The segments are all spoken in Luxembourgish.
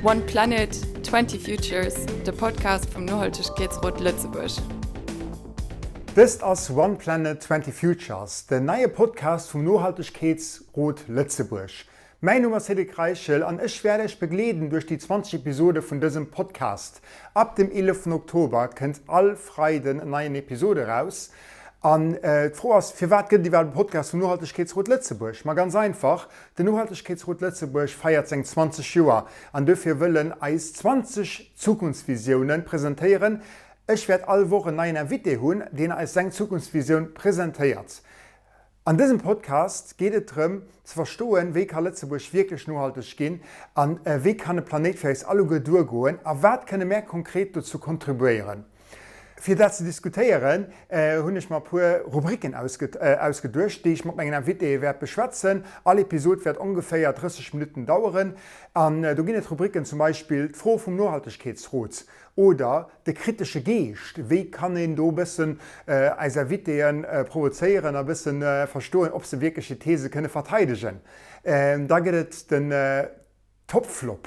One Planet, 20 Futures, de Podcast vum Nohaltegkeetsrot Lëtzebuerg. Dëst ass One Planet, 20 Futures, den neie Podcast vum Nohaltegkeetsrot Lëtzebuerg. Mäin Numm ass Cédric Reichel an ech wäert Iech begleeden duerch déi 20 Episode vun dësem Podcast. Ab dem 11 Oktober kënnt all Freiden en neien Episode eraus. An d'Fro ass, firwat gëtt et iwwerhaapt e Podcast vum Nohaltegkeetsrot Lëtzebuerg? Ma ganz einfach, Den Nohaltegkeetsrot Lëtzebuerg feiert seng 20 Joer an dofir wëll en eis 20 Zukunftsvisioune presentéieren. Ech wäert all Woch en neien Invité hunn, deen eis seng Zukunftsvisioun presentéiert. An dësem Podcast geet et drëm, ze verstoen, wéi ka Lëtzebuerg wierklech nohalteg ginn an wéi kann e Planéit fir eis alleguer duergoen a wat kënne mär konkret dozou kontribuéieren. Fir dat ze diskutéieren, hunn ech mer e puer Rubriken ausgeduecht, déi ech mat mengen Invitéë wäert beschwätzen. All Episod wäert ongeféier 30 Minutten daueren an do ginn et Rubriken, zum Beispill d'Fro vum Nohaltegkeetsrot oder De kritesche Geescht, wéi kann een do e bëssen eis Invitéë provozéieren a bësse verstoen, ob se wierklech hir These kënne verteidegen? Da gëtt et den Topflop,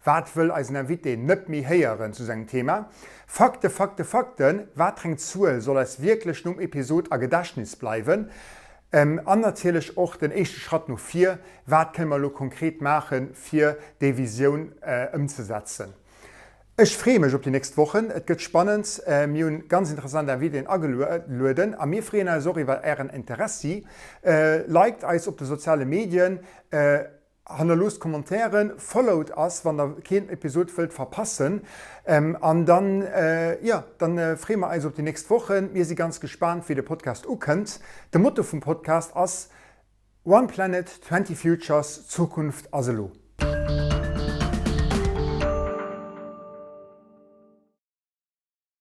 wat wëll eisen Invité net méi héieren zu sengem Thema? Fakte, Fakte, Fakten, wat reng Zuel soll eis wierklech nom Episod a Gedächtnis bleiwen? An natierlech och den éischte Schratt no vir, wat kënne mer elo konkret maachen, fir déi Visioun ëmzesetzen? Ech freeë mech op déi nächst Wochen, et gëtt spannend, mir hunn ganz interessant Invitéen agelueden a mir freeën eis och iwwer ären Interessi. Liked eis op de soziale Medien, hannerloosst Commentairen, followt eis wann der keen Episod wëllt verpassen an dann, jo, dann freeë mer eis op déi nächst Wochen. Mir si ganz gespaant wéi de Podcast ukënnt. De Motto vum Podcast ass One Planet, 20 Futures, Zukunft ass elo.